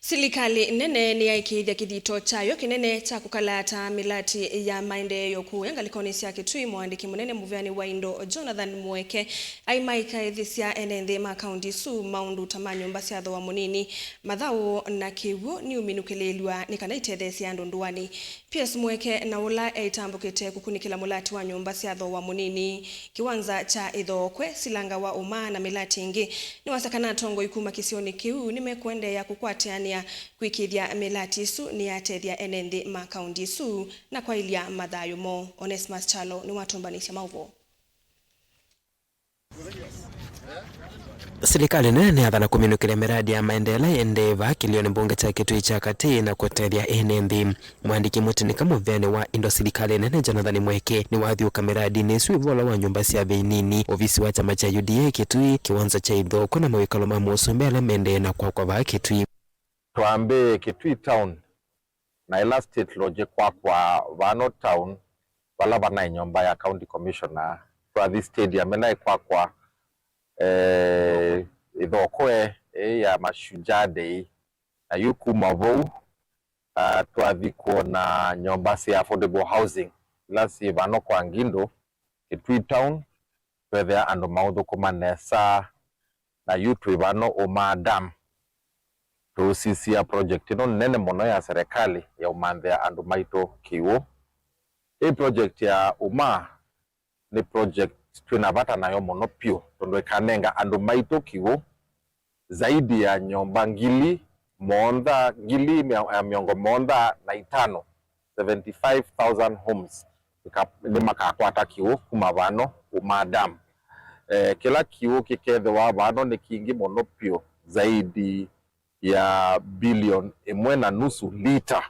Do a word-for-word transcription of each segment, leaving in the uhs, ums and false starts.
Silikalĩ nene nĩyaĩkĩĩthya kĩthito kyayo kĩnene kya kũkalata mĩlati ya maendeeo kũya ngalĩkonĩ sya Kitui. Mũandĩki mũnene mũveanĩ wa indo Jonathan Mweke aimaikaĩthĩsya ene nthĩ ma kaunti isu maũndũ ta ma nyũmba sya thooa mũnini, mathaũ na kĩw'ũ nĩuminũkĩlĩĩlw'a nĩ kana itetheesye andũ ndũanĩ. P S Mweke na ũla eitambũkĩte kũkunĩkĩla mũlati wa nyũmba sya thooa mũnini, kĩwanza kya Ĩthookwe, silanga wa ũmaa na mĩlati ĩngĩ, nĩwasya kana atongoi kuma kĩsionĩ kĩu nĩmekũendeea kũkwatĩanĩa kũĩkĩĩthya mĩlati ĩsu nĩyatethya ene nthĩ ma kaunti ĩsu na kwaĩlya mathayũ moo. Onesmus Kyalo nĩwatũmbanĩsya maũvoo. Silikalĩ nene nĩyathana kũminũkĩlya mĩradi ya maendeeo ĩla ĩendee vaa kĩlĩonĩ mbunge kya Kitui kya Katĩ na kũtethya ene nthĩ. Mũandĩki mũtĩnĩka mũveanĩ wa indo silikalĩ nene Jonathan Mweke nĩwathyũũka mĩradinĩ ĩsu ĩvola wa nyũmba sya vei nini, ovisi wa kyama kya U D A Kitui, kĩwanza kya Ĩthookwe na mawĩkalo ma Mũsumbĩ ala mendee na kwakwa vaa Kitui. Twambĩĩe Kitui Town, na ĩla State Lodge ĩkwakwa vano town, vala vanaĩ nyũmba ya County Commissioner, twathi stadium ĩla ĩkwakwa, eh, Ĩthookwe, eh, ya Mashujaa Day. Na yu kuma vau, ah, twathi kwona nyũmba sya affordable housing ila syĩ vano kwa Ngindo, Kitui Town, twethĩa andũ maũthũkũma nesa, na yu twĩ vano Ũmaa Dam. Tũũsisya project ĩno nene mũno ya serikali ya ũmanthĩa andũ maitũ kĩw'ũ. Ĩ project ya Ũmaa nĩ project twĩ na vata nayo mũno vyũ, tondũ ĩkanenga andũ maitũ kĩw'ũ zaidi ya nyũmba ngili mũonza, ngili mĩa-, ya mĩongo mũonza na itano, seventy five thousand homes, ika-, nĩmakakwata kĩw'ũ kuma vano Ũmaa Dam. Eh, kĩla kĩw'ũ kĩkethĩwa vano nĩ kingĩ mũno vyũ, zaidi ya bilioni ĩmwe na nusu lita.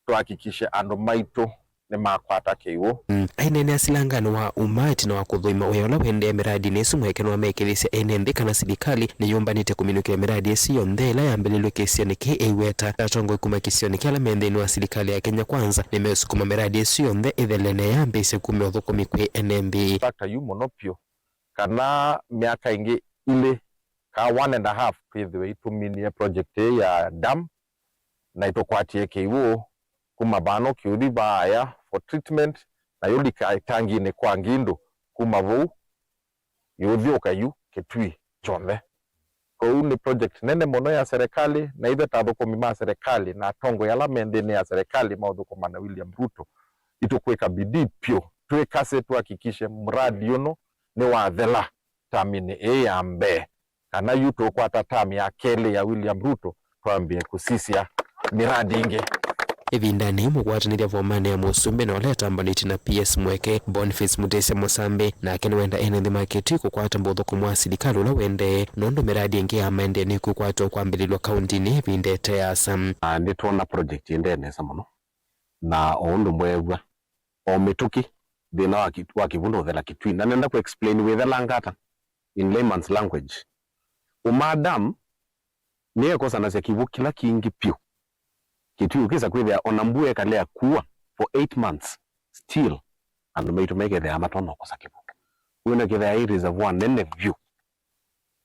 Tũhakikishe andũ maitũ nĩmakwata kĩw'ũ. Mm, aineenea silanganĩ wa Ũmaa ĩtina wa kũthũima wĩa ũla ũendee mĩradinĩ ĩsu, Mweke nĩwamekĩlĩsye ene nthĩ kana silikalĩ nĩyũmbanĩte kũminũkĩlya mĩradi ĩsu yonthe ĩla yambĩlĩlw'e kĩsionĩ kĩĩ ĩiweta. Atongoi kuma kĩsionĩ kĩ ala me nthĩnĩ wa silikalĩ ya Kenya Kwanza nĩmeũsukuma mĩradi ĩsu yonthe ĩthele na yambĩĩsye kumya ũthũkũmi kwĩ ene nthĩ. Factor yu mũno vyũ kana myaka ĩngĩ ilĩ ka one and a half twĩthĩwe ĩtũminie project ĩĩ ya dam, na ĩtũkwatie kĩw'ũ kuma vano kĩũthi vaaya for treatment, na yũlika ĩtanginĩ kwa Ngindo, kuma vau yũthyũũka yu Kitui kyonthe. Kwoou nĩ project nene mũno ya serikali, na ithe ta athũkũmi ma serikali na atongoi ala me nthĩnĩ ya serikali maũthũkũma na William Ruto, ĩtũkwĩka bidii vyũ twĩkase tuhakikishe mradi ũno nĩwathela taminĩ ĩĩ ya mbee, kana yu tũkwata tam ya kelĩ ya William Ruto, twambĩe kũsisya miradi ĩngĩ. Ĩvindanĩ yĩu, mũkwatanĩthya vomanĩ ya Mũsumbĩ na ũla etambanĩtye na P S Mweke, Boniface Mutisya Mũsambĩ, nake nĩwenda ene nthĩ ma Kitui kũkwata mũthũkũmo wa silikalĩ ũla ũendee, nũndũ miradi ĩngĩ ya maendeeo nĩkwĩkwatwa kwambĩlĩlw'a kauntinĩ ĩvinda ĩte asa. Na nĩtwona project ĩendee nesa mũno, na o ũndũ mweew'a, o mĩtũkĩ, thĩna wa ki-, wa kĩw'ũ ndũthela Kitui. Na nenda kũ explain wĩthelanga ata in layman's language. Ũmaa Dam nĩyo ĩkosanasya kĩw'ũ kĩla kingĩ vyũ Kitui ũkĩsa kwĩthĩa ona mbua ĩkalea kua for eight months, still andũ maitũ maikethĩaa matonya kũkosa kĩw'ũ. Wĩna kĩthĩa ĩ reservoir nene vyũ.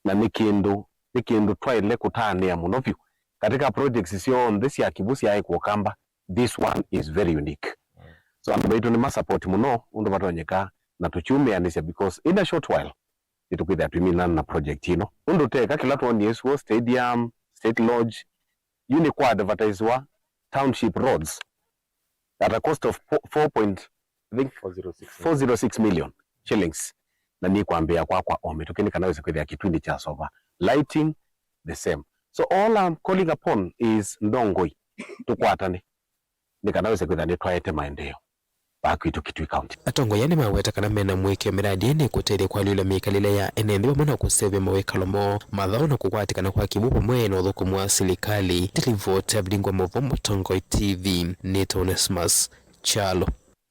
Na nĩ kĩndũ, nĩ kĩndũ twaĩle kũtanĩa mũno vyũ. Katika projects syonthe sya kĩw'ũ syaĩ kũkamba, this one is very unique. So andũ maitũ nĩ ma support mũno ũndũ vatonyeka, na tũkyumĩanĩsya because in a short while nĩtũkwĩthĩa twĩminana na project ĩno. Ũndũ teka kĩla twonie suo, stadium, State Lodge, yu nĩ kwa advertisewa township roads at a cost of four, four point, I think, four zero six million shillings. Na nĩkwambĩĩa kwakwa o mĩtũkĩ nĩ kana wĩse kwĩthĩa Kitui nĩkyasova. Lighting, the same. So all I'm calling upon is ndongoi tũkwatane nĩ kana wĩse kwĩthĩa nĩtwaete maendeeo vaa kwitũ Kitui County. Atongoi aa nĩmaweta kana mena mũĩkĩĩo mĩradi ĩĩ nĩkũtethya kũalyũlya mĩkalĩle ya ene nthĩ vamwe na kũsevya mawĩkalo moo, mathaũ na kũkwatĩkana kwa kĩw'ũ vamwe na ũthũkũmi wa silikalĩ. Nĩ livoti ya Vilingwa Maũvoo, Mũtongoi T V, nĩtawa Onesmus Kyalo.